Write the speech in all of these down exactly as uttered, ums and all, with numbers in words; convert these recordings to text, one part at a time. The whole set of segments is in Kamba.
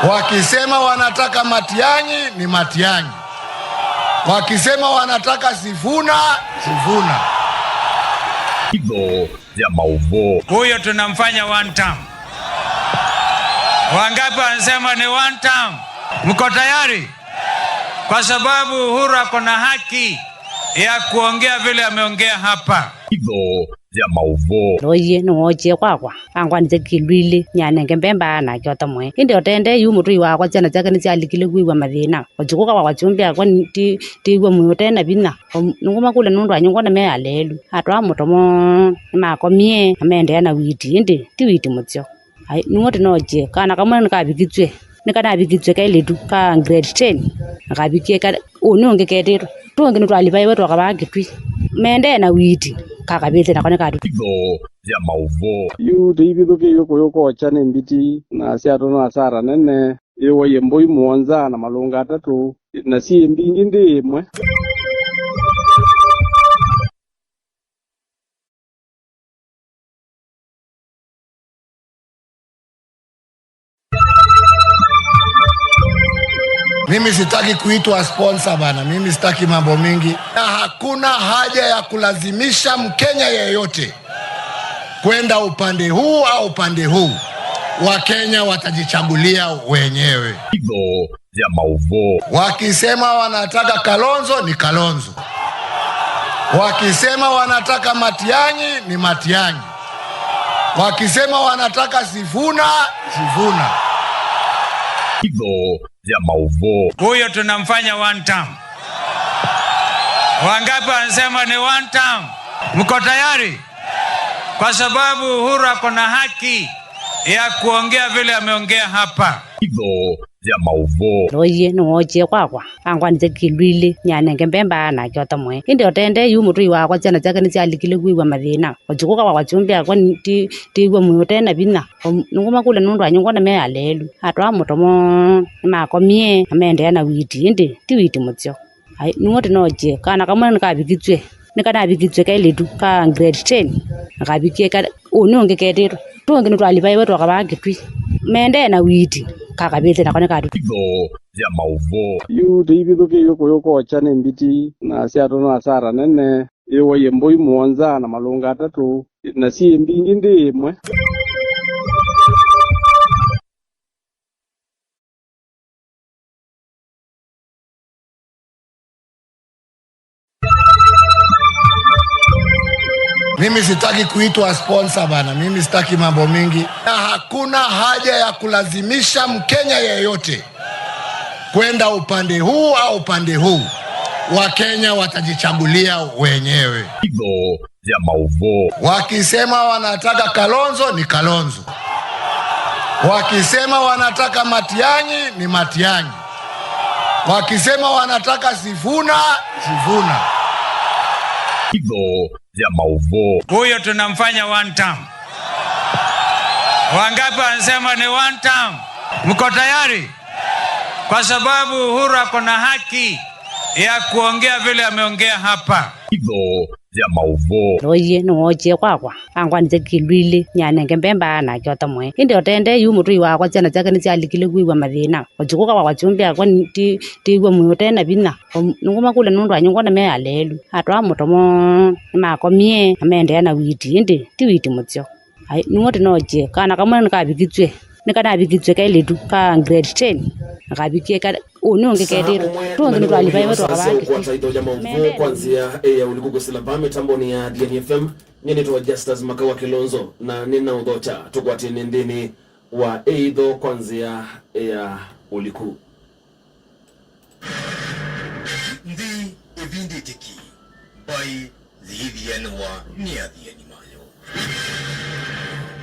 Wakisema wanataka Matiang'i, ni Matiang'i. Wakisema wanataka Sifuna, Sifuna. Itho ya mauvoo. Huyo tunamfanya one term. Wangapi wanasema ni one term? Mko tayari? Kwa sababu Uhuru ako na haki ya kuongea vile ameongea hapa. Itho ya mauvoo. Loie nĩwookie kwakwa, angwanĩsya kĩlũ ilĩ, nĩanenge mbemba nake ũtamwe. Ĩndĩ ũtendee yu mũtũi wakwa, syana syake nĩsyalikile kwĩw'a mathĩna. Ũtukũ kwakwa kyũmbe akwa ti- tĩw'a mwĩĩ ũte na vinya. O- nĩngũmakũlya nũndũ wa nyũngwa nĩmealeelu. Atwaa mũtomo, nĩmakomie, na maendeea na witi, ĩndĩ ti witi mũseo. Ai, nĩw'o tũnookie. Kana kamwe nĩkavikĩtw'e. Nĩkanavikĩtw'e kailĩtu ka grade ten. Na kavikie ka- ũnĩ ũngĩ ketĩtwe. Tũngĩ nĩtwalivaiwe twakavaa kĩtwi. Mendee na witi. Kakavĩte nako nĩkatũ. Itho ya mauvoo. Yu tũivithũkĩiw'e kũyũkokya nĩ mbiti, na syatũnwa asara nene. Yĩwaie mbũi mũonza na malũnga atatũ, na syĩ mbingĩ nthĩ ĩmwe. Mimi sitaki kuitwa sponsor bana, mimi sitaki mambo mingi. Na hakuna haja ya kulazimisha Mkenya yeyote kwenda upande huu au upande huu. Wakenya watajichagulia wenyewe. Itho ya mauvoo. Wakisema wanataka Kalonzo, ni Kalonzo. Wakisema wanataka Matiang'i, ni Matiang'i. Wakisema wanataka Sifuna, Sifuna. Itho ya mauvoo. Huyo tunamfanya one term. Wangapi wanasema ni one term? Mko tayari? Kwa sababu Uhuru ako na haki ya kuongea vile ameongea hapa. Itho ya mauvoo. Loie nĩwookie kwakwa, angwanĩsya kĩlũ ilĩ, nĩanenge mbemba nake ũtamwe. Ĩndĩ ũtendee yu mũtũi wakwa, syana syake nĩsyalikile kwĩw'a mathĩna. Ũtukũ kwakwa kyũmbe akwa ti- tĩw'a mwĩĩ ũte na vinya. O- nĩngũmakũlya nũndũ wa nyũngwa nĩmealeelu. Atwaa mũtomo, nĩmakomie, na maendeea na witi, ĩndĩ ti witi mũseo. Ai, nĩw'o tũnookie. Kana kamwe nĩkavikĩtw'e. Nĩkanavikĩtw'e kailĩtu ka grade ten. Na kavikie ka- ũnĩ ũngĩ ketĩtwe. Tũngĩ nĩtwalivaiwe twakavaa kĩtwi. Mendee na witi. Kakavĩte nako nĩkatũ. Itho ya mauvoo. Yu tũivithũkĩiw'e kũyũkokya nĩ mbiti, na syatũnwa asara nene. Yĩwaie mbũi mũonza na malũnga atatũ, na syĩ mbingĩ nthĩ ĩmwe. Mimi sitaki kuitwa sponsor bana, mimi sitaki mambo mingi. Na hakuna haja ya kulazimisha Mkenya yeyote kwenda upande huu au upande huu. Wakenya watajichagulia wenyewe. Itho ya mauvoo. Wakisema wanataka Kalonzo, ni Kalonzo. Wakisema wanataka Matiang'i, ni Matiang'i. Wakisema wanataka Sifuna, Sifuna. Itho ya mauvoo. Huyo tunamfanya one term. Wangapi wanasema ni one term? Mko tayari? Kwa sababu Uhuru ako na haki ya kuongea vile ameongea hapa. Itho ya mauvoo. Loie nĩwookie kwakwa, angwanĩsya kĩlũ ilĩ, nĩanenge mbemba nake ũtamwe. Ĩndĩ ũtendee yu mũtũi wakwa, syana syake nĩsyalikile kwĩw'a mathĩna. Ũtukũ kwakwa kyũmbe akwa ti- tĩw'a mwĩĩ ũte na vinya. O- nĩngũmakũlya nũndũ wa nyũngwa nĩmealeelu. Atwaa mũtomo, nĩmakomie, na maendeea na witi, ĩndĩ ti witi mũseo. Ai, nĩw'o tũnookie. Kana kamwe nĩkavikĩtw'e. Nĩkanavikĩtw'e kailĩtu ka grade ten. Na kavikie ka- ũnĩ ũngĩ ketĩtwe. Tũngĩ nĩtwalivaiwe twakavaa kĩtwi. Ũkwata itho ya mauvoo kwa nzĩa ya ũliku kũsila vaa mĩtamboni ya Diani F M. Nyie nĩtawa Justus Makawa Kilonzo, na nĩnaũthokya tũkwatĩne nthĩnĩ wa ĩitho kwa nzĩa ya ũliku. Nthĩ ĩvindĩte ki, mbaĩ yĩĩthĩanĩwa nĩ athiani mayo.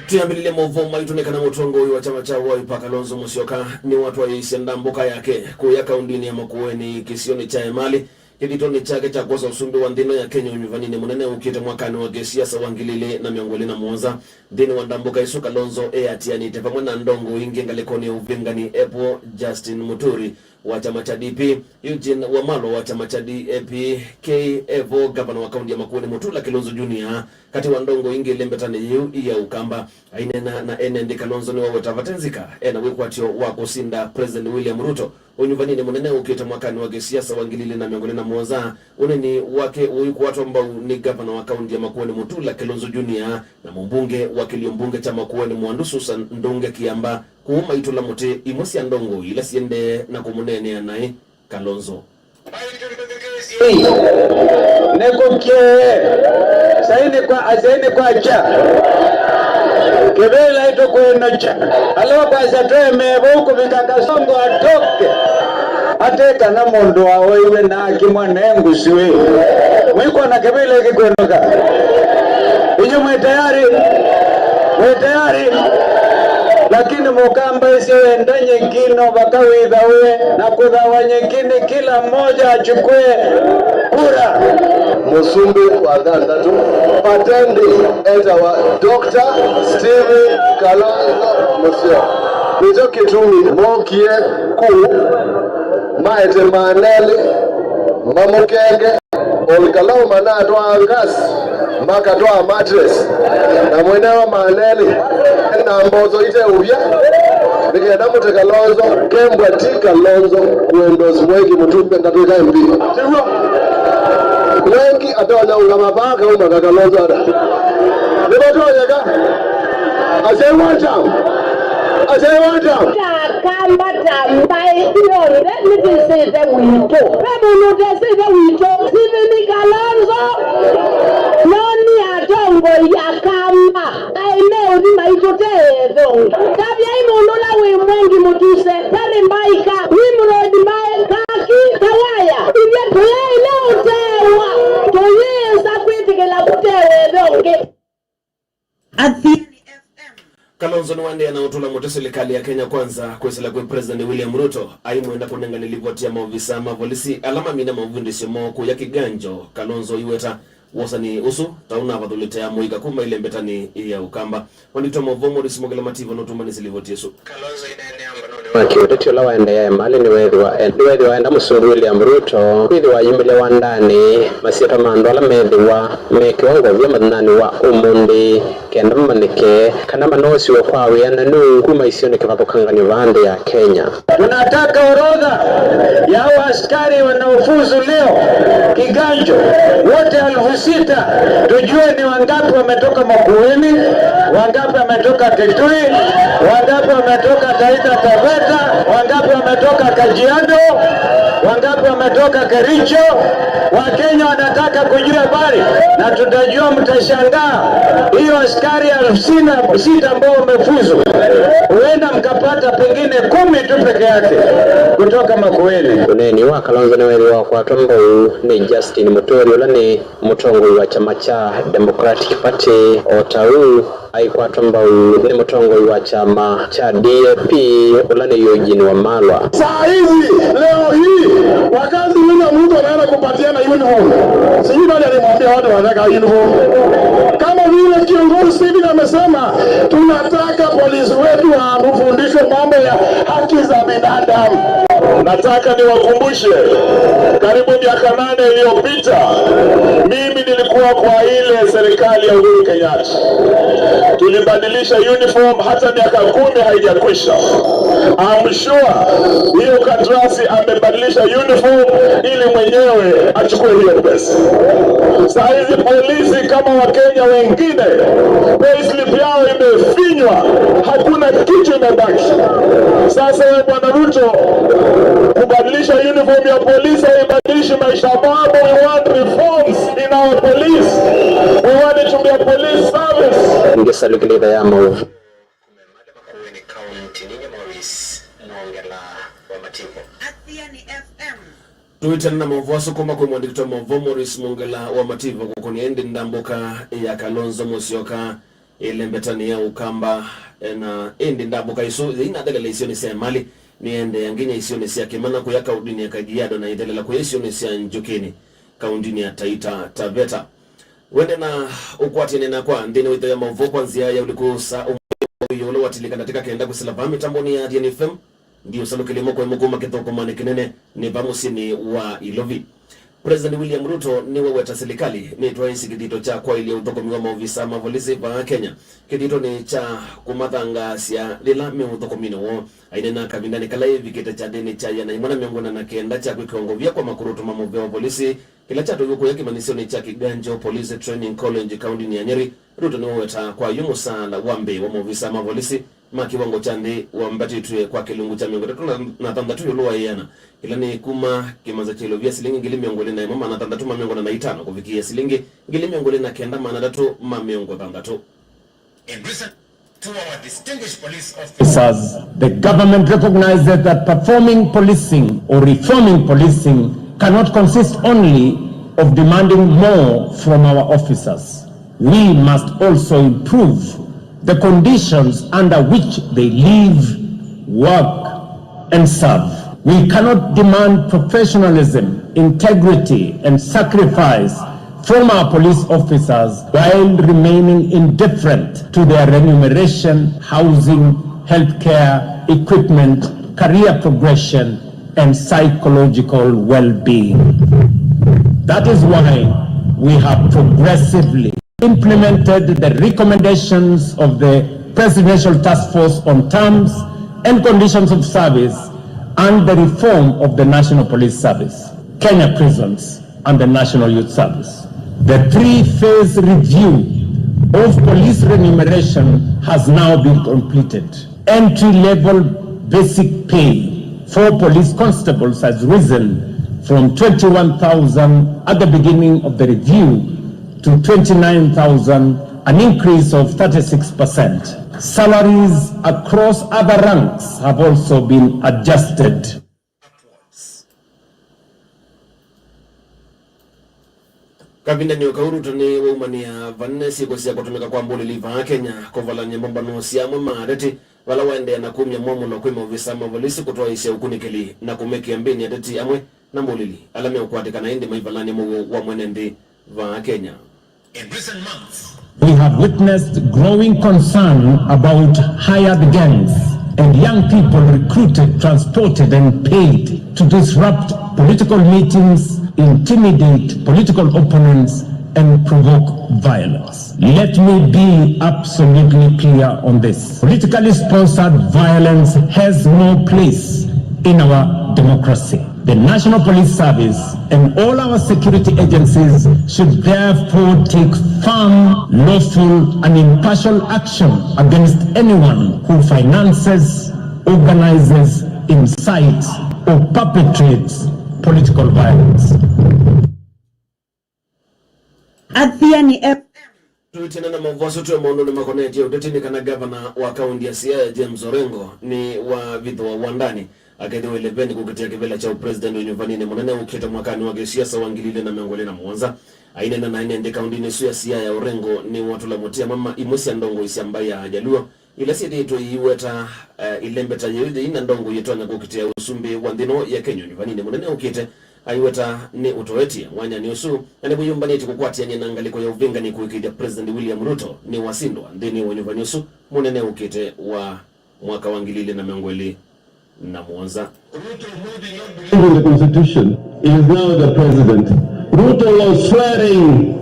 Twĩambĩlĩlye maũvoo maitũ nĩ kana mũtongoi wa kyama kya Wiper Kalonzo Musyoka nĩwatwaĩĩsye ndambũka yake kũya kaũndĩnĩ ya Makueni kĩsionĩ kya Emali, kĩthitũnĩ kyake kya kwosa ũsumbĩ wa nthĩ ĩno ya Kenya ũnyuvaninĩ mũnene ũkĩte mwakanĩ wa kĩsiasa wa ngili ilĩ na mĩongo ĩlĩ na mũonza. Nthĩnĩ wa ndambũka ĩsu, Kalonzo eatĩanĩte vamwe na ndongoi ingĩ ngalĩkonĩ ya ũvĩngani, evo Justin Muturi, wa kyama kya D P, Eugene Wamalwa wa kyama kya D A P, K Evo, ngavana wa kaunti ya Makueni Mutula Kilonzo Junior, katĩ wa ndongoi ingĩ ĩlembetanĩ yĩu ya Ukamba. Aineena na ene nthĩ, Kalonzo nĩwaweta vate nzika ena wĩkwatyo wa kũsinda President William Ruto ũnyuvanĩnĩ mũnene ũkĩte mwakanĩ wa kĩsiasa wa ngili ilĩ na mĩongo ĩlĩ na mũonza. Ũneeni wake ũikwatwa mbau nĩ ngavana wa kaunti ya Makueni Mutula Kilonzo Junior na mũmbunge wa kĩlio mbunge kya Makueni Mwandu Susan Ndunge Kiamba, kũu maitũla mũtĩ imwe sya ndongoi ila siendee na kũmũneenea naĩ Kalonzo. Nĩkũkye. Saini kwa, asaini kwa cha. Kĩvĩla ĩtũkwĩnũkya. Ala kwasya twemee vau kũvika Kasongo atoke. Ate kana mũndũ waoiwe na akimwa ne ngũsĩ. Mwĩkwona kĩvĩla ĩkĩkwĩnũka? Inyu mwĩ tayari? Mwĩ tayari? Lakini mũkambaisye wenda nyeki no vakawĩtha ũwe na kũthawa nyeki nĩ kila mmoja achukue kura. Mũsumbĩ wa thanthatũ, patendi etawa Doctor Stephen Kalonzo Musyoka. Nĩkyo kĩtumi mookie kũu maete maana elĩ mamũkenge. Ol Kalou manatwaa gas, makatwaa mattress, na mwene wa maana elĩ na mboso ite ũvya, nĩ kenda mũte Kalonzo, kembwa ti Kalonzo kũendorse Mwengi Mũtumbe ndatwĩka M P. Tiw'o? Mwengi atonya ũngama vaa kauma ka Kalonzo ata? Nĩvatonyeka? Asyai one term. Asyai one term. Akamba ta mbaĩ yonthe nĩtwĩsĩte witũ. Ve mũndũ ũtesĩte witũ, Stephen Kalonzo. No nĩ atongoi Akamba. Aĩ me ũthi maitũtee ethongi. Tavyai mũndũ ũla wĩ Mwengi Mũtuse, Perry Mbaika, Nimrod Mbae, Kaki, Kawaya. Ithyĩ tũyaĩle ũtewa. Tũyĩsa kwĩtĩkĩla kũtewa ethongi. Athiani F M. Kalonzo nĩwaendeea na ũtũla mũtĩ silikalĩ ya Kenya Kwanza kwĩsĩla kwĩ President William Ruto, aimwenda kũnengane livoti ya maovisa ma volisi ala mamina mavundĩsyo moo kũya Kiganjo. Kalonzo aiweta wosani ũsu ta ũnavathũlĩte amũika kuma ĩlembetanĩ ya Ũkamba. Mwandĩki wa maũvoo Morris Mwongela Mativo nũtũmbanĩsye livoti ĩsu. Kalonzo aineenea mbanonĩ wa kĩũteti ũla waendeea Emali nĩweethĩwa, nĩweethĩwa enda Mũsumbĩ William Ruto kwĩthĩwa ayumĩlya wandanĩ masyĩtwa ma andũ ala meethĩwa meekĩwa ngovia mũthenyanĩ wa ũmũnthĩ, kenda mamanyĩke kana manoosiwe kwa wĩananu kuma isionĩ kĩvathũkanganyo vaa nthĩ ya Kenya. Tunataka orodha ya hao askari wanaofuzu leo Kiganjo, wote elfu sita, tujue ni wangapi wametoka Makueni, wangapi wametoka Kitui, wangapi wametoka Taita Taveta, wangapi wametoka Kajiado, wangapi wametoka Kericho. Wakenya wanataka kujua habari, na tutajua, mtashangaa. Hiyo askari elfu sita ambao wamefuzu, huenda mkapata pengine kũmi tu peke yake kutoka Makueni. Ũneeni wa Kalonzo nĩweethĩwa wakwatwa mbau nĩ Justin Muturi, ũla nĩ mũtongoi wa kyama kya Democratic Party, o ta ũu aikwatwa mbau nĩ mũtongoi wa kyama kya D A P, ũla nĩ Eugene Wamalwa. Saa hizi, leo hii, wakati William Ruto anaenda kupatiana uniform, sijui nani alimwambia watu wanataka uniform. Kama vile kiongozi Stephen amesema, tunataka polisi wetu wafundishwe mambo ya haki za binadamu. Nataka niwakumbushe, karibu miaka nane iliyopita, mimi nilikuwa kwa ile serikali ya Uhuru Kenyatta. Tulibadilisha uniform hata miaka kumi haijakwisha. I'm sure hiyo kandarasi amebadilisha uniform ili mwenyewe achukue hiyo pesa. Saa hizi polisi kama Wakenya wengine, payslip yao imefinywa, hakuna kitu imebaki. Sasa wewe Bwana Ruto, kubadilisha uniform ya polisi haibadilishi maisha mambo. We want reforms in our police. We want it to be a police service. Ngesalukilitha ya mau. Kuma Emali Makueni County, ninyie Morris Mwongela wa Mativo. Athiani F M. Tũitana na maũvoo asu kuma kwĩ mwandĩki wa maũvoo Morris Mwongela wa Mativo kũkũnĩa ĩndĩ ndambũka ya Kalonzo Musyoka ĩlembetanĩ ya Ũkamba, na ĩndĩ ndambũka ĩsu yĩinathelela isionĩ sya Emali, nĩyendeea nginya isionĩ sya Kĩmana kũya kaũndĩnĩ ya Kajiado na ĩithelela kũya isionĩ sya Njukini kaũndĩnĩ ya Taita Taveta. Wende na ũkwatĩane nakwa nthĩnĩ wa itho ya maũvoo kwa nzĩa ya ũliku saa ũmwe ũla watilĩka ndatĩka kenda kwĩsĩla vaa mĩtambonĩ ya Athiani F M. Ndiũsalũ kĩlĩmo kwa ĩmwe kuma kĩthũkũmanĩ kĩnene nĩ va mũsyĩnĩ wa Ilovi. President William Ruto nĩwaweta silikalĩ nĩtwaĩsye kĩthito kya kwaĩlya ũthũkũmi wa maovisa ma volisi vaa Kenya kĩthitonĩ kya kũmathangaasya yĩla me ũthũkũminĩ woo. Aineena kavindanĩ kala ĩvikĩte kya ndĩnĩ kya ĩana ĩmwe na mĩongo ĩna na kenda kya kwĩkĩwa ngovia kwa makurutu ma mũvĩa wa volisi, kĩla kyatũiwe kũya kĩmanyĩsyonĩ kya Kiganjo Police Training College kaũndĩnĩ ya Nyeri, Ruto nĩwawetaa kwa yu mũsaala wa mbee wa maovisa ma volisi ma kĩwango kya nthĩ wambatĩtw'e kwa kĩlungu kya mĩongo ĩtatũ na thanthatũ ĩũlũ wa ĩana, kĩla nĩ kuma kĩmanza kya ilovia silingi ngili mĩongo ĩlĩ na ĩmwe maana thanthatũ ma mĩongo ĩna na itano kũvikĩĩa silingi ngili mĩongo ĩlĩ na kenda maana atatũ ma mĩongo thanthatũ. In recent to our distinguished police officers, the government recognizes that performing policing or reforming policing cannot consist only of demanding more from our officers. We must also improve the conditions under which they live, work, and serve. We cannot demand professionalism, integrity, and sacrifice from our police officers while remaining indifferent to their remuneration, housing, healthcare, equipment, career progression, and psychological well-being. That is why we have progressively implemented the recommendations of the Presidential Task Force on Terms and Conditions of Service and the reform of the National Police Service, Kenya Prisons, and the National Youth Service. The three-phase review of police remuneration has now been completed. Entry-level basic pay for police constables has risen from twenty-one thousand at the beginning of the review to twenty-nine thousand, an increase of thirty-six percent. Salaries across other ranks have also been adjusted upwards. Kavindanĩ o kau, Ruto nĩwaumanĩa vanene syĩko sya kũtũmĩka kwa mbũlĩli vaa Kenya kũvalany'a mbũmbano sya amwe ma ateti, vala waendeea na kumya mwamũlo kwĩ maovisa ma volisi kũtwaĩĩsya ũkunĩkĩli na kũmekĩa mbĩnĩ ateti amwe na mbũlĩli ala meũkwatĩkana ĩndĩ maivalany'a mũuo wa mwene nthĩ vaa Kenya. In recent months, we have witnessed growing concern about hired gangs and young people recruited, transported, and paid to disrupt political meetings, intimidate political opponents, and provoke violence. Let me be absolutely clear on this. Politically sponsored violence has no place in our democracy. The National Police Service and all our security agencies should therefore take firm, lawful, and impartial action against anyone who finances, organizes, incites, or perpetrates political violence. Athiani F M. Tũitĩna na maũvoo asu twĩ maũndũnĩ makonetye ũteti nĩ kana ngavana wa kaũnti ya Siaya James Orengo nĩwavithũa wandanĩ akethĩwa ĩleveni kũkitĩa kĩvĩla kya ũpresident ũnyuvaninĩ mũnene ũkĩte mwakanĩ wa kĩsiasa wa ngili ilĩ na mĩongo ĩlĩ na mũonza. Aineena na ene nthĩ kaũntinĩ ĩsu ya Siaya, Orengo nĩwatũla mũtĩ amwe ma imwe sya ndongoi sya mbaĩ ya Ajaluo ila syĩthĩĩtwe iiweta, eh, ĩlembeta yĩu yĩina ndongoi ĩtonya kũkitĩa ũsumbĩ wa nthĩ ĩno ya Kenya ũnyuvaninĩ mũnene ũkĩte. Aiweta nĩ ũtoetye mwanyanĩ ũsu, na nĩwĩyũmbanĩtye kũkwatĩanĩa na ngalĩko ya ũvĩngani kũĩkĩĩthya President William Ruto nĩwasindwa nthĩnĩ wa ũnyuvani ũsu mũnene ũkĩte wa mwaka wa ngili ilĩ na mĩongo ĩlĩ na mũonza. Ruto, who did not believe in the constitution, is now the president. Ruto was swearing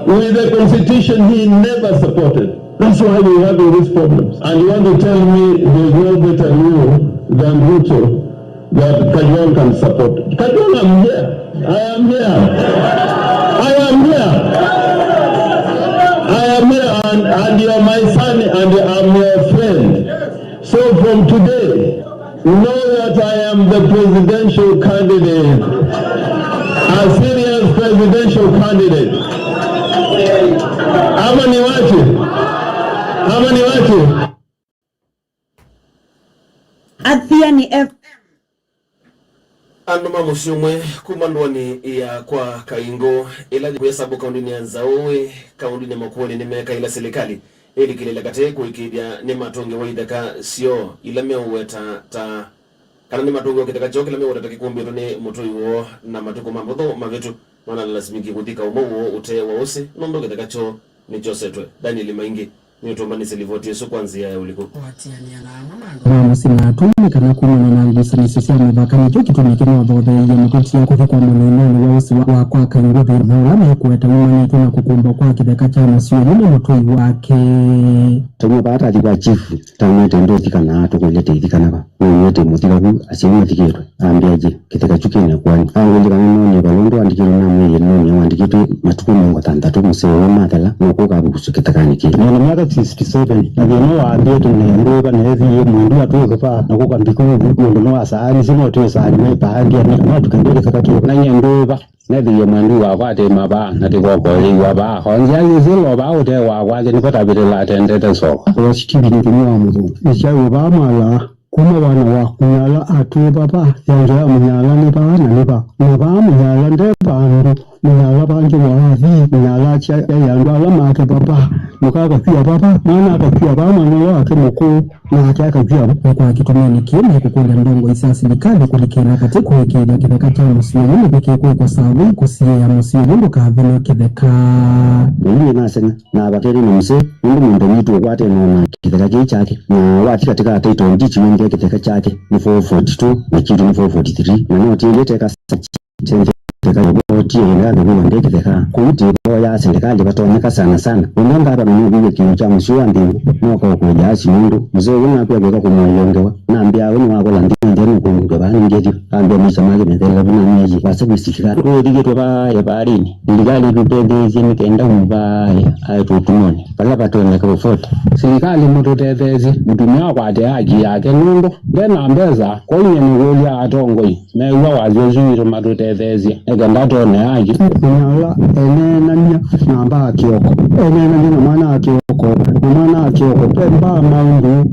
with the constitution he never supported. That's why we're having these problems. And you want to tell me there's no better Luo than Ruto that Kajwang' can support? Kajwang', I'm here. I am here. I am here. I am here, and, and you are my son, and I'm your friend. So from today, know that I am the presidential candidate. A serious presidential candidate. Ama niwache? Ama niwache? Athiani F M. Andũ ma mũsyĩ ũmwe kuma ndũanĩ ya kwa Kaingũ, ĩla yĩ kũya sub kaũndĩnĩ ya Nzaũĩ, kaũndĩnĩ Makueni, nĩmeeka ĩla silikalĩ ĩlikĩlĩle katĩ kũĩkĩĩthya nĩmatũngĩwa itheka syoo ila meũweta ta, kana nĩmatũngĩwa kĩtheka kyoo kĩla meũweta ta kĩkũmbĩtwe nĩ mũtũi woo na matukũ ma mbũthũ mavĩtu, manalasimĩkie kũthika ũmwe woo ũtee wa ũsĩ nũndũ kĩtheka kyoo nĩkyosetwe. Daniel Maingi nĩũtũmbanĩsye livoti ĩsu kwa nzĩa ya ũliku. Kũatĩanĩa na amwe ma andũ ma mũsyĩ na atũmwa nĩ kana kumana na ngusanĩsyo sya mĩvaka, nĩkyo kĩtumi kĩmũthotheeie mũtũtia kũthi kwa mũninanĩ wa ũsĩ wa, wa kwaka ngũthĩ, na ũla mekũweta wumanĩtw'e na kũkũmbwa kwa kĩtheka kya mũsyĩ ũyũ nĩ mũtũi wake. Tauma vaa tathi kwa chifu, tamwĩte ndũthi kana tũkwĩlĩte ithi kana va. Nĩwĩte mũthika vu asyai mathikĩtwe, ambĩa, "Je, kĩtheka kyu kĩna kwani?" Angũlya kana nĩnoonie valũa ũndũ wandĩkĩtwe, namwĩie nĩnoonie wandĩkĩtwe matukũ mĩongo thanthatũ mũseo ũũ mathela, nũkũ ũkavukusya kĩthekanĩ kĩĩ. Nĩna myaka sixty-seven, na thĩna wambĩe tene ndũĩva neethĩie mwendũ atwĩke vaa na kũka mbikũ mũndũ nĩwasaanisye no twĩsaanĩwe ĩpaandianĩ kana tũkendie kĩtheka kĩĩ. Na nyie ndũĩva. Nethĩie mwendũ wakwa atĩ mavaa na tĩkoko yĩiwa vaa. O nzĩa yĩsĩ lo vaa ũtee wakwa, nĩ vatavĩtĩla atendete soko. Ũla Steve nĩ thĩna wa mũthũku. Nĩsyaĩwe vaa mwalaa. Kuma wana wa mũnyala atwĩe vava, yanza ya mũnyala nĩ vaa na nĩ vaa. Na vaa mũnyala nde vandũ. Mũnyala vangĩ waathi, mũnyala asya yaĩ andũ ala make vava. Mũka akakwia vava, mwana akakwia vaa mwana ũla wake mũkũũ. Nake akakwia. Nĩ kwa kĩtumi nĩkĩ mekũkũlya ndongoi sya silikalĩ kũlikĩla katĩ kũĩkĩĩthya kĩtheka kya mũsyĩ ũyũ nĩvĩkĩe kwĩkwa savei kũsiĩĩa mũsyĩ ũyũ ndũkavenwe kĩtheka. Ũu nĩ naseng'a, na vakene na mũsee, nũndũ mũndũ witũ ũkwatene na kĩtheka kĩĩ kyake, na wathi katika title deed wĩnthĩa kĩtheka kyake nĩ four forty-two na kitũ nĩ four forty-three, na no tiendete kasa Tĩkavotie ĩla vĩvĩwa ndĩ kĩtheka. Kũu tĩvoyaa silikalĩ vatonyeka sana sana. Ũndũ ngavana nũviw'e kĩw'ũ kya mũsyĩ wa nthĩ, noka ũkũlya asi nũndũ mũseo ũyũ nakw'a kwĩka kũmũelewa ngewa. Nambĩa we nĩwakũla nthĩ nthĩa nũkũngũke vaa nĩngĩthi. Ambĩa maisha make methela vina mĩayi. Wasa kwĩ silikalĩ. Tũũthikĩtwe vaa ĩvalĩnĩ. Silikalĩ tũtetheesye nĩ kenda mũvae aetwe ũtumonĩ. Vala vatonyeka kũvote. Silikalĩ mũtũtetheesye. Mũtumĩa akwate haki yake nũndũ nde na mbesa. Kwoou nyie nĩkũlya atongoi. Meew'a wasya ũsu witũ matũtetheesye, nĩ kenda twone haki. Mũnyala eneenany'a na mbaa kĩoko, eneenany'a na mwana wa kĩoko, na mwana wa kĩoko ve mbaa maũndũ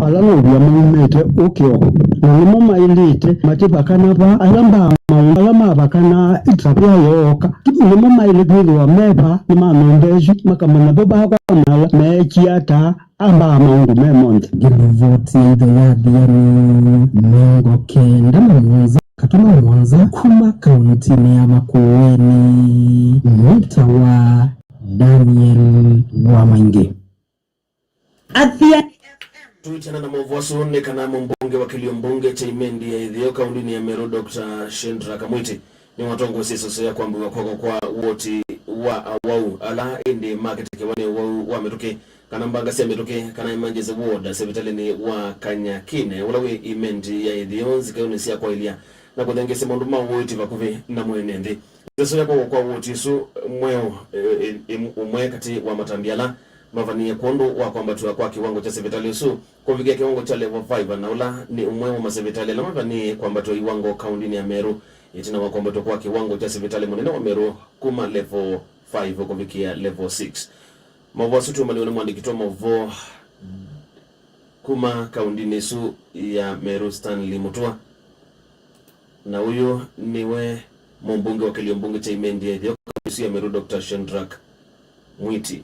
ala novia maumĩte ũ kĩoko, na nĩmo maĩlĩte matĩvakana va ala mbaa maũndũ ala mavakanaa ĩtavya yooka. Nĩmo maĩle kwĩthĩwa me va nĩ ma nyũmba ĩsu, makamanya vo vaa kwa mũnyala meekie ata. Ambaa maũndũ me monthe. Ngĩlivoti ya itho ya Thiani mĩongo kenda na mũonza katuma mũonza kuma kauntinĩ ya Makueni, nĩtawa Daniel Wamaingĩ. Athiani F M. Tũitana na maũvoo asu nĩ kana mũmbunge wa kĩlio mbunge kya Imenti ya Ĩtheo kauntinĩ ya Meru, Doctor Shendra Kamwiti, nĩwatongoesye ĩsoso ya kwambĩwa kwakwa kwa woti wa awau ala ĩndĩ makĩtekewa nĩ ũwau wa mĩtũkĩ kana mbanga sya mĩtũkĩ kana emergency ward sivitalĩnĩ wa Kanyakine ũla wĩ Imenti ya Ĩtheo nzikaĩonĩ sya kwaĩlya na kũthengeesya maũndũ ma ũiiti vakuvĩ na mwene nthĩ. Ĩsoso ya kwakwa kwa woti ũsu mweũ, e, e, e, ũmwe katĩ wa matambya ala mavanie kwondũ wa kwambatw'a kwa kĩwango kya sivitalĩ ũsu kũvikĩa kĩwango kya level five, na ũla nĩ ũmwe wa masivitalĩ ala mavanie kwambatw'a iwango kauntinĩ ya Meru. Ĩtina wa kwambatw'a kwa kĩwango kya sivitalĩ mũnene wa Meru kuma level five kũvikĩa level six. Maũvoo asu tũmaniwe nĩ mwandĩki wa maũvoo kuma kauntinĩ ĩsu ya Meru, Stanley Mutua, na ũyũ nĩwe mũmbunge wa kĩlio mbunge kya Imenti ya Ĩtheo kaunti ĩsu ya Meru, Doctor Shendrak Mwiti.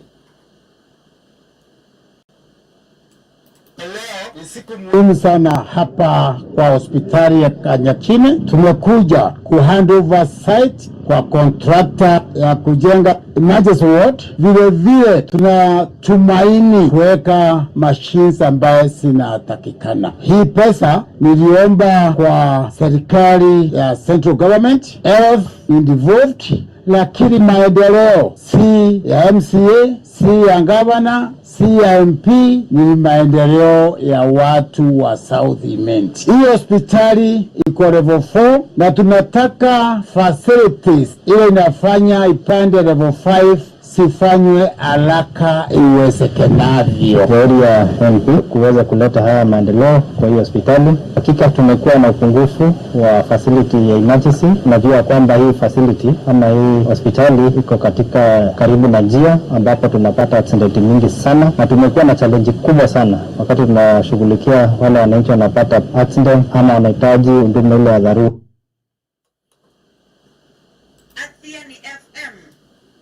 Leo ni siku muhimu sana hapa kwa hospitali ya Kanyakine. Tumekuja ku hand over site kwa contractor ya kujenga emergency ward. Vile vile tunatumaini kuweka machines ambaye zinatakikana. Hii pesa niliomba kwa serikali ya central government, health involved, lakini maendeleo si ya M C A, si ya gavana, si ya M P, ni maendeleo ya watu wa South Imenti. Hii hospitali iko level four na tunataka facilities ile inafanya ipande level five zifanywe haraka iwezekanavyo. Shauri ya M P kuweza kuleta haya maendeleo kwa hii hospitali. Hakika tumekuwa na upungufu wa facility ya emergency. Unajua kwamba hii facility ama hii hospitali iko katika karibu na njia ambapo tunapata accident mingi sana, na tumekuwa na challenge kubwa sana wakati tunashughulikia wale wananchi wanapata accident ama wanahitaji huduma ile ya dharura. Athiani F M.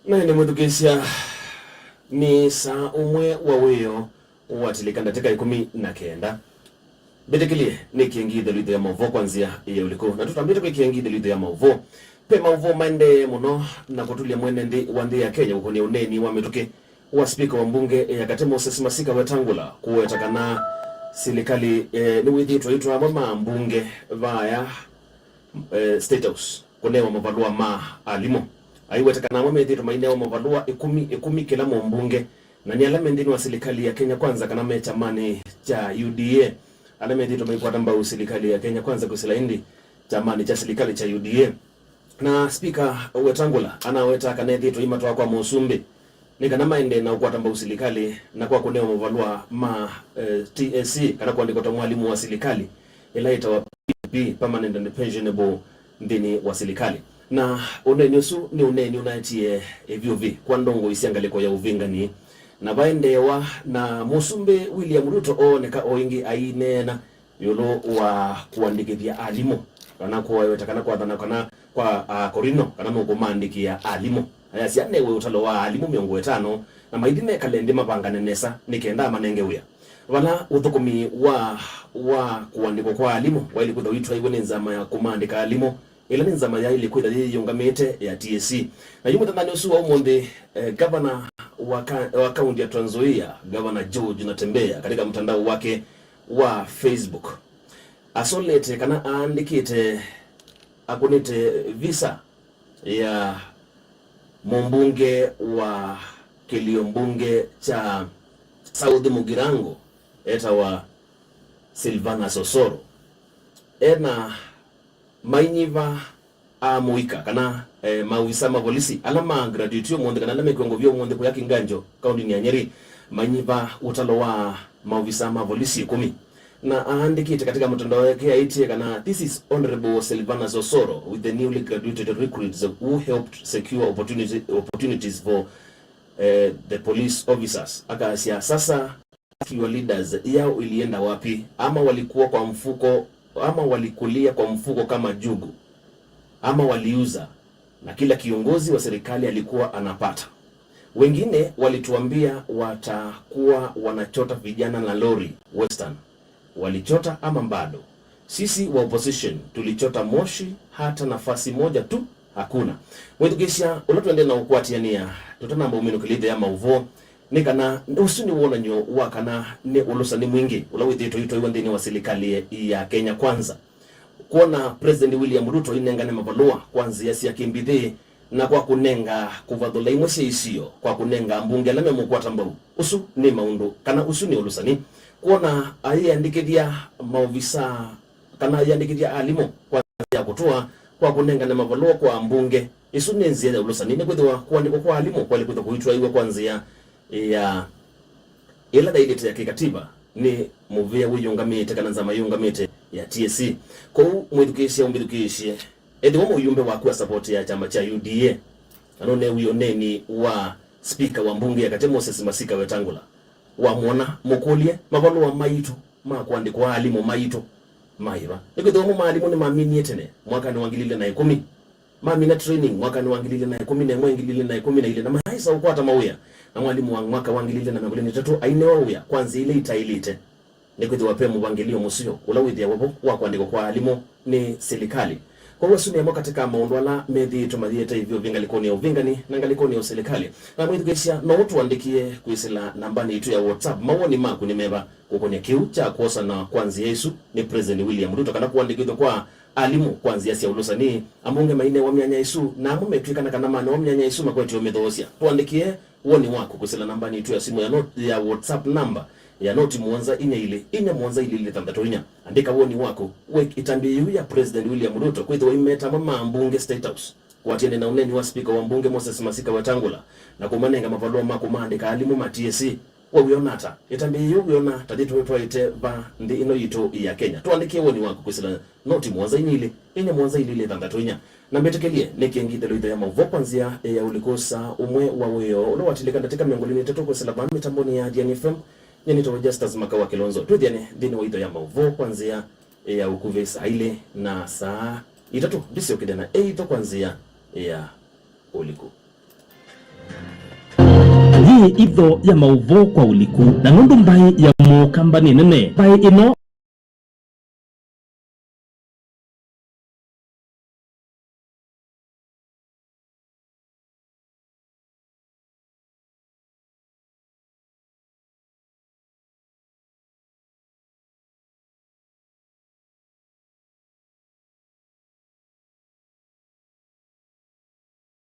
Na ĩndĩ mwĩthukĩĩsya, nĩ saa ũmwe wa wĩoo watilĩka ndatĩka ĩkũmi na kenda. Mbĩtĩkĩlye nĩkĩe ngithĩlw'ĩtho ya maũvoo kwa nzĩa ya ũlikũ, na tũtambĩte kwĩkĩa ngithĩlw'ĩtho ya maũvoo. Ve maũvoo maendee mũno na kũtulya mwene nthĩ wa nthĩ ya Kenya kũkũnĩa ũneeni wa mĩtũkĩ wa spika wa mbunge ya katĩ Moses Masika Wetangula kũweta kana Silikalĩ, eh, nĩwĩthĩĩtwe aitwa amwe ma mbunge vaya, eh, State House kũnewa mavalũa ma alimũ. Aiweta kana amwe methĩĩtwe mainewa mavalũa ĩkũmi, ĩkũmi kĩla mũmbunge, na nĩ ala me nthĩnĩ wa silikalĩ ya Kenya Kwanza kana me kyamanĩ kya U D A, ala methĩĩtwe maikwata mbau silikalĩ ya Kenya Kwanza kwĩsĩla ĩndĩ kyamanĩ kya silikalĩ kya U D A. Na Spika Wetangula anaweta kana ethĩĩtwe aimatwaa kwa mũsumbĩ nĩ kana maendee na ũkwata mbau silikalĩ na kwa kũnewa mavalũa ma, eh, T S C kana kũandĩkwa ta mwalimũ wa silikalĩ ĩla yĩtawa P P, permanent and pensionable, nthĩnĩ wa silikalĩ. Na ũneeni ũsu nĩ ũneeni ũnaetie ĩvyũvĩ kwa ndongoi sya ngalĩko ya ũvĩngani, na vaendeewa na mũsumbĩ William Ruto ooneka o ĩngĩ aineena ĩũlũ wa kũandĩkĩthya alimũ, kana kũweta kana kwathana kana kwa, a, Korino, kana nũkũmaandĩkĩa alimũ. Ayasya anewe ũtalo wa alimũ mĩongo ĩtano, na maithi mekale nthĩ mavangane nesa nĩ kenda amanenge wĩa. Vala ũthũkũmi wa, wa kũandĩkwa kwa alimũ waĩle kwĩthwa witwaĩwe nĩ nzama ya kũmaandĩka alimũ, ĩla nĩ nzama yaĩle kwĩtha yĩyĩũngamĩte ya T S C. Na yu mũthenyanĩ ũsu wa ũmũnthĩ, eh, gavana wa ka-, wa kaunti ya Trans Nzoia, Gavana George Natembeya, katika mtandao wake wa Facebook, asolete kana aandĩkĩte, akũnĩte visa ya mũmbunge wa kĩlio mbunge kya South Mugirango etawa Silvanus Osoro. Ena mainyiva a mũika kana, eh, maovisa ma volisi ala ma graduate ũmũnthĩ kana ala mekw'a ngovia ũmũnthĩ kũya Kinganjo, kaũndĩnĩ ya Nyeri, mainyiva ũtalo wa maovisa ma volisi ĩkũmi. Na aandĩkĩte katika mtandao wake aĩtye kana, "This is Honorable Silvanus Osoro with the newly graduated recruits who helped secure opportunity, opportunities for, eh, the police officers." Akasya, "Sasa ask your leaders, yao ilienda wapi? Ama walikuwa kwa mfuko, ama walikulia kwa mfuko kama jugu, ama waliuza, na kila kiongozi wa serikali alikuwa anapata. Wengine walituambia watakuwa wanachota vijana na lori Western. Walichota ama bado? Sisi wa opposition tulichota moshi, hata nafasi moja tu hakuna." Mwĩthukĩĩsya, ũla twendee na ũkwatĩanĩa, tũtanamba ũminũkĩlya itho ya maũvoo, nĩ kana ũsu nĩ wonany'o wa kana nĩ ũlũsani mwingĩ ũla wĩthĩĩtwe ũitwaiwa nthĩnĩ wa silikalĩ ya Kenya Kwanza. Kwona President William Ruto ainengane mavalũa kwa nzĩa sya kĩmbithĩ na kwa kũnenga kũvathũla imwe sya isio kwa kũnenga ambunge ala memũkwata mbau, ũsu nĩ maũndũ, kana ũsu nĩ ũlũsani? Kwona ayĩandĩkĩthya maovisa kana ayĩandĩkĩthya alimũ kwa nzĩa ya kũtũa kwa kũnengane mavalũa kwa ambunge, ĩsu nĩ nzĩa ya ũlũsani? Nĩkwĩthĩwa kũandĩkwa kwa alimũ kwaĩle kwĩthwa kũitwaĩw'a kwa nzĩa ya ĩla yaĩlĩte ya kĩkatiba nĩ mũvĩa wĩyũngamĩte kana nzama yĩyũngamĩte ya T S C. Kwoou mwĩthukĩĩsya ũmbĩthukĩĩsye, ethĩwa mũyumbe waku asavotĩaa kyama kya U D A, na nũneewie ũneeni wa spika wa mbunge ya katĩ Moses Masika Wetangula, wamwona, mũkũlye, mavalũa maitũ ma kũandĩkwa alimũ maitũ maĩva? Nĩkwĩthĩwa mo maalimũ nĩmaminie tene mwakanĩ wa ngili ilĩ na ĩkũmi. Mamina training mwakanĩ wa ngili ilĩ na ĩkũmi na ĩmwe, ngili ilĩ na ĩkũmi na ilĩ, na mayaĩsa ũkwata mawĩa, na mwalimũ wa mwaka wa ngili ilĩ na mĩongo ĩlĩ na ĩtatũ ainewa wĩa kwa nzĩa ila itaĩlĩte, nĩkwĩthĩwa ve mũvangĩlio mũseo ũla wĩthĩawa vo wa kũandĩkwa kwa alimũ nĩ silikalĩ. Kwoou asu nĩ amwe katĩ ka maũndũ ala methĩĩtwe mathiĩte ĩvyũvĩ ngalĩkonĩ ya ũvĩngani na ngalĩkonĩ ya ũsilikalĩ. Na mwĩthukĩĩsya, no ũtũandĩkĩe kwĩsĩla nambanĩ yitũ ya WhatsApp. Mawoni maku nĩ meva kũkony'a kĩu kya kwosana kwa nzĩa ĩsu nĩ President William Ruto, kana kũandĩkĩthw'a kwa alimũ kwa nzĩa sya ũlũsani, ambunge mainewa myanya ĩsu, na amwe metw'ĩkana kana manewa myanya ĩsu makwetye ũmĩthoosya? Tũandĩkĩe woni waku kwĩsĩla nambanĩ yitũ ya simũ ya not-, ya WhatsApp namba ya noti mũonza inya ilĩ, inya mũonza ilĩ ilĩ thanthatũ inya. Andĩka woni waku wĩ ĩtambya yĩu ya President William Ruto kwĩthĩwa imeta amwe ma ambunge State House kũatĩanĩa na ũneeni wa spika wa mbunge Moses Masika Wetangula na kũmanenga mavalũa ma kũmaandĩka alimũ ma T S C. We wĩona ata? Ĩtambya yĩu wĩona ta yĩtũtwaĩte va nthĩ ĩno yitũ ya Kenya? Tũandĩkĩe woni waku kwĩsĩla noti mũonza inya ilĩ, inya mũonza ilĩ ilĩ thanthatũ inya. Na mbĩtĩkĩlye nĩkĩe ngithelo itho ya maũvoo kwa nzĩa ya ũlikũ saa ũmwe wa wĩoo ũla watilĩka ndatĩka mĩongo ĩlĩ na itatũ kwĩsĩla vaa mĩtambonĩ ya Athiani F M. Nyie nĩtawa Justus Makawa Kilonzo. Twĩthiane nthĩnĩ wa itho ya maũvoo kwa nzĩa ya ũkuvĩ saa ilĩ na saa itatũ. Ndĩsyokethya na ĩitho kwa nzĩa ya ũlikũ. Yĩ itho ya maũvoo kwa ũlikũ, na nũndũ mbaĩ ya mũkamba nĩ nene, mbaĩ ĩno